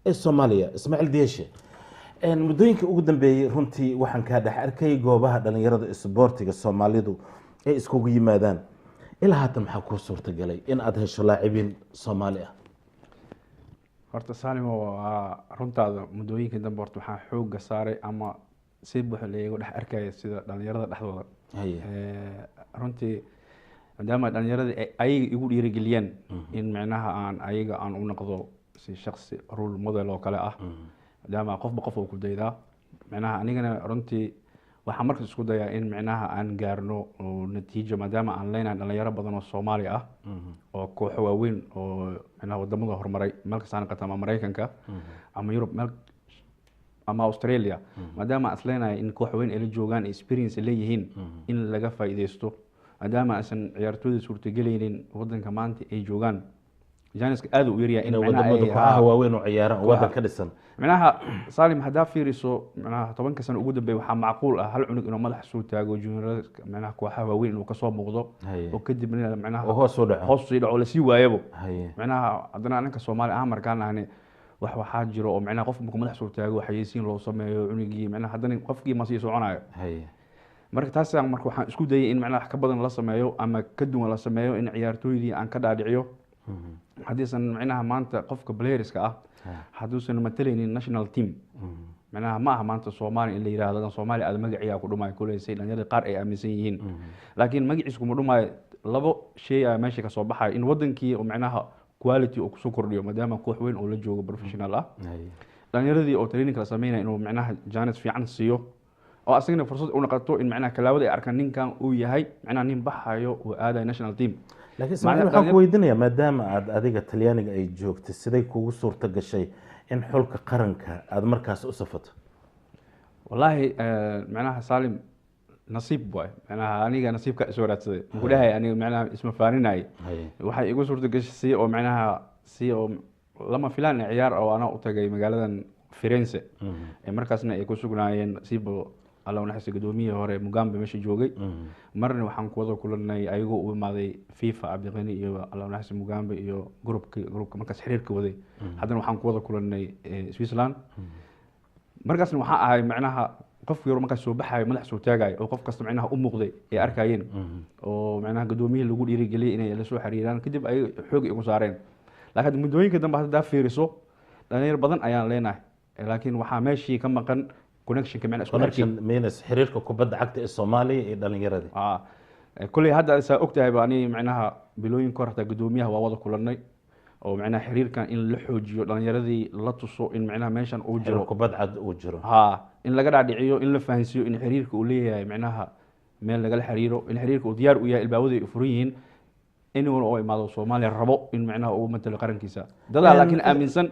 Ee Soomaaliya. Ismaaciil Diyeshe, muddooyinkii ugu dambeeyey runtii waxaan kaa dhex arkay goobaha dhalinyarada isboortiga Soomaalidu ay iskugu yimaadaan. Ilaa haatan maxaa kuu suurtagalay in aad hesho laacibiin Soomaali ah? Horta Saalimo, waa runtaada. Muddooyinkii dambe horta waxaan xoogga saaray ama si buuxa laiga dhex arkaya sida dhalinyarada dhexdooda. Runtii maadaama dhalinyarada ay ayaga igu dhiirigeliyeen in micnaha aan ayaga aan u noqdo si shaksi role model oo kale ah, maadaama qofba qof uu ku daydaa, micnaha anigana runtii waxaan markas isku dayaa in micnaha aan gaarno oo natiijo, maadaama aan leenahay dhalinyaro badan oo Soomaali ah oo kooxo waaweyn oo micnaha wadamada horumaray meel kasta ha noqoto, ama Maraykanka ama Yurub meel ama Australia, maadaama aan isleenahay in koox weyn ay la joogaan, experience ay leeyihiin, in laga faa'iideysto, maadaama aysan ciyaartooyda suurtagelaynin wadanka maanta ay joogaan, chance-ka aad u yaryahay in inay micnaha wadamada kooxaha waaweyn oo ciyaaraan oo wadan ka dhisan. Micnaha Salim, haddaa fiiriso micnaha 10-ka sano ugu dambeeya, waxaa macquul ah hal cunug inuu madaxa soo taago juniorada, micnaha kooxaha waaweyn inuu kasoo muuqdo oo kadibna micnaha oo hoos u dhaco. Hoos sii dhaco, lasii waayabo. Micnaha haddana anaka Soomaali ahaan markaan ahni, wax waxaa jiro oo micnaha qof markuu madax soo taago xayeysiin loo sameeyo cunugii, micnaha haddana qofkii ma sii soconayo. Marka taasaan marka waxaan isku dayay in micnaha wax ka badan la sameeyo ama ka duwan la sameeyo, in ciyaartooydii aan ka dhaadhiciyo haddiisan micnaha maanta qofka playerska ah hadduusan matalaynin national team, micnaha ma aha maanta Soomaali in la yihahdo dan Soomaali aad magaciyaa ku dhumaayo kuleysay, dhalinyarada qaar ay aaminsan yihiin, laakiin magaciis kuma dhumaayo. Labo shay ayaa meesha kasoo baxaya: in wadankii oo micnaha quality uu kusoo kordhiyo, maadaama koox weyn oo la joogo professional ah, dhalinyaradii oo training la sameynaya inuu micnaha chance fiican siiyo, oo asagana fursad u noqoto in micnaha kalaawada ay arkaan ninkan uu yahay micnaha nin baxayo oo aadayo national team. Laakiin Ismaaciil, waxaan ku weydiinayaa, maadaama aad adiga Talyaaniga ay joogtay, siday kugu suurta gashay in xulka qaranka aada markaas u safato? Wallaahi micnaha Salim, nasiib waay. Micnaha aniga nasiibka isoo raadsaday, muku dhahay aniga micnaha isma faaninayay. Waxay igu suurta gashay si oo micnaha si oo lama filaan ciyaar oo anaa u tagay magaaladan Firenze, ee markaasna ay ku sugnaayeen sibo Alla unaxariista gudoomiyihii hore Mugambe meesha joogay. Marna waxaan ku wada kulanay ayagoo u imaaday FIFA, Cabdiqani iyo Alla unaxariista Mugambe iyo groupka markaas xiriirka waday. Haddana waxaan ku wada kulanay Switzerland. Markaasna waxaan ahay micnaha qofkii hore markaas soo baxayo, madax soo taagayo, oo qof kasta micnaha u muuqday ay arkayeen, oo micnaha gudoomiyihii lagu dhiirigeliyay inay la soo xiriiraan. Kadib ay xoog igu saareen. Laakiin muddooyinka dambe haddaa fiiriso, dhalinyar badan ayaan leenahay, laakiin waxaa meeshii ka maqan connectionka, micnaha isku xirkii. Connection means xiriirka kubadda cagta ee Soomaaliya iyo dhalinyaradii. Kolley hadda saa ogtahay ba ani micnaha bilooyin ka hor hataa gudoomiyaha waa wada kulanay, oo micnaha xiriirkan in la xoojiyo, dhalinyaradii la tuso in micnaha meeshan uu xiriir jiro kubad cad uu jiro. Ha, in laga dhaadhiciyo, in la fahansiiyo in xiriirka uu leeyahay micnaha meel lagala xiriiro, in xiriirka uu diyaar u yahay, ilbaawadu ay furan yihiin, anyone oo imaado Soomaaliya rabo in micnaha uu matalo qarankiisa dadaa, laakiin aaminsan.